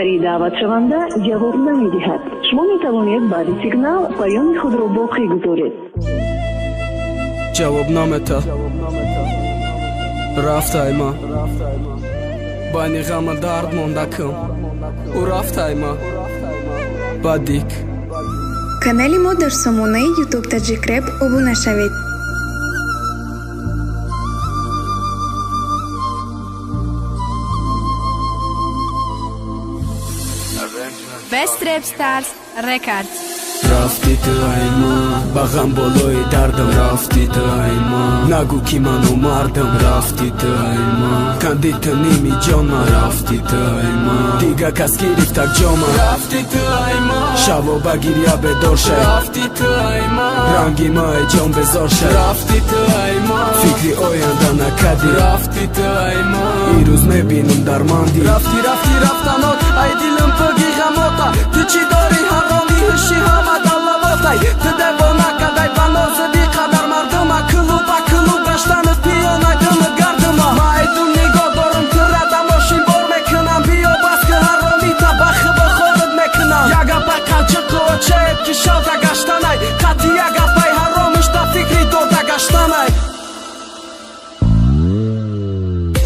Муштарии даъватшаванда ҷавоб намедиҳад. Шумо метавонед баъди сигнал паёми худро боқӣ гузоред. Ҷавоб намета. Рафтай ма. Байни ғама дард мондакам. Ӯ рафтай ма. Бадик. Канали мо дар сомонаи YouTube Таджик Рэп обуна шавед. Best Rap Stars Records. Рафти ту ай ман, ба ғам болои дардам. Рафти ту ай ман, нагӯ ки ману мардам. Рафти ту ай ман, канди ту ними ҷонма. Рафти ту ай ман, дига кас гирифтак ҷома. Рафти ту ай ман, шаво ба гиря бедор шай. Рафти ту ай ман, ранги май ҷон безор шай. Рафти ту ай ман, фикри оянда накардӣ. Рафти ту ай ман, ирӯз мебинам дар манди. Рафти, рафти, рафтанот, ай дилам пуги ғамота. Ту чӣ дорӣ ҳароми, ҳуши ҳама далавотай. Ту девона кадай ба нозиди қадар мардума. Клуба клуб гаштани пиёнай дими гардума. Ма айдум нигоҳ дорум тура, да мошин бор мекунам. Биё бас ки ҳаромита ба хиба хорид мекунам. Як гапай қанчиқу очаед ки шавда гаштанай. Қатъи як гапай ҳаромиш да фикри дода гаштанай.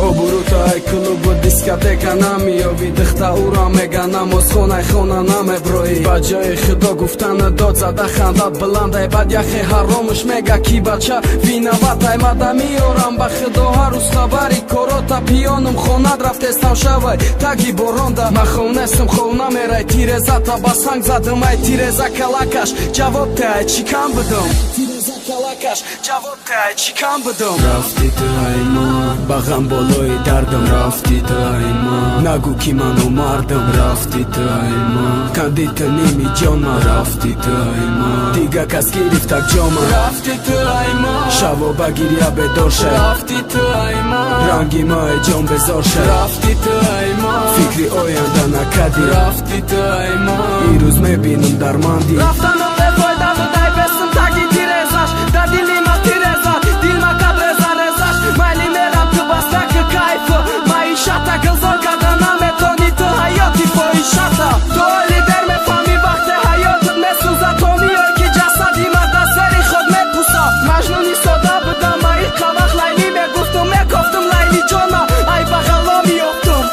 Обурута ай клубу дискотека намеёбӣ. Дихта ура мега намозхонай хона намеброӣ. Ба ҷои худо гуфтана дод зада хандат баландай. Баъд яхе ҳаромуш мега ки бача виноватай. Мада меёрам ба худо ҳар рӯз хабари корота. Пиёнум хонад рафтестам шавай таги боронда. Ма хов нестам, хов намерай. Тирезата ба санг задам, ай тиреза калакаш. Ҷавоб те, ай чӣ кам будам? Тиреза калакаш. Ҷавоб те, ай чӣ кам будам? Рафти ту ай ман, ба ғам болои дардам. Рафти ту ай ман, нагӯ ки ману мардам. Рафти ту ай ман, канди ту ними ҷонма. Рафти ту ай ман, дига кас гирифтак ҷома. Рафти ту ай ман, шаво ба гиря бедор шай. Рафти ту ай ман, ранги май ҷон безор шай. Рафти ту ай ман, фикри оянда накардӣ. Рафти ту ай ман, ирӯз мебинам дар манди. Рафтану бефоида будай, бесум таги тирезаш. Дар дили ма тиреза, дил ма кад реза резаш. Майли мерам, ту баста ки кайфу маишата гузор карда наметони ту ҳаёти фоҳишата. Ту оли дер мефаҳмӣ, вақте ҳаётат месӯза. То меёй ки ҷасади ма дар сари худ мепӯса. Маҷнуни сода будам, ма иқа вақт Лайли мегуфтум. Мекофтум Лайли ҷона, ай бағало меёфтум.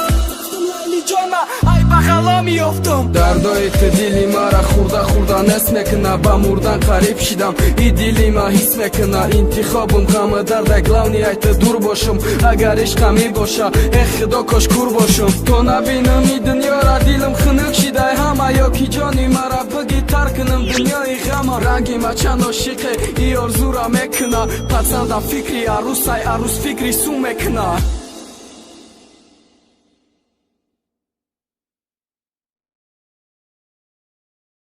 Лайли ҷона, ай бағало меёфтум. Дардои ту дили мара хурда хурда нест мекуна. Ба мурдан қариб шидам, и дили ма ҳис мекуна. Интихобум ғама дарда, главный ай ту дур бошум. Агар ишқа мебоша, э худо, кош кур бошум. То набинам и дунёра, дилам хунук шидай ҳама. Ё ки ҷони мара биги тар кунам дунёи ғама. Ранги ма чанд ошиқе и орзура мекуна. Пасанда фикри арӯсай, арӯс фикри сум мекуна.